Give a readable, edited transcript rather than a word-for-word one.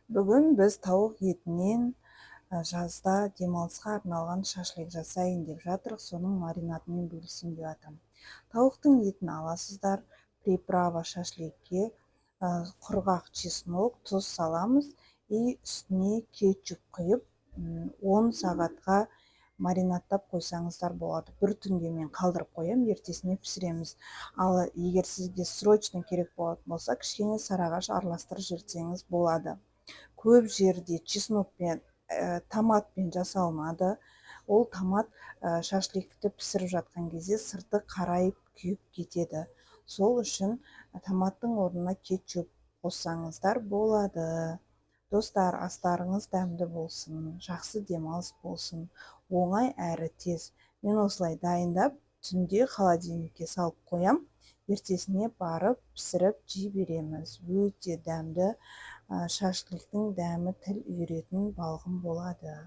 Бүгін біз тауық етінен жазда демалысқа арналған шашлик жасайын деп жатырық. Соның маринадымен бөлісейін деп жатырмын. Тауықтың етін аласыздар, приправа шашликке құрғақ чеснок, тұз саламыз и үстіне кетчуп құйып, 10 сағатқа маринадтап қойсаңыздар болады. Бір түнге мен қалдырып қоямын, ертесіне пісіреміз. Ал егер сізге срочно керек болатын болса, кішкене сарыағаш араластырып жіберсеңіз болады. Көп жерде чеснокпен, томатпен жасалынады. Ол томат шашликті пісіріп жатқан кезде сырты қарайып, күйіп кетеді. Сол үшін томаттың орнына кетчуп қоссаңыздар болады. Достар, астарыңыз дәмді болсын, жақсы демалыс болсын! Оңай әрі тез. Мен осылай дайындап, түнде холодильникке салып қоям, ертесіне барып пісіріп жей береміз. Өте дәмді, шашликтің дәмі тіл үйіретін балғын болады.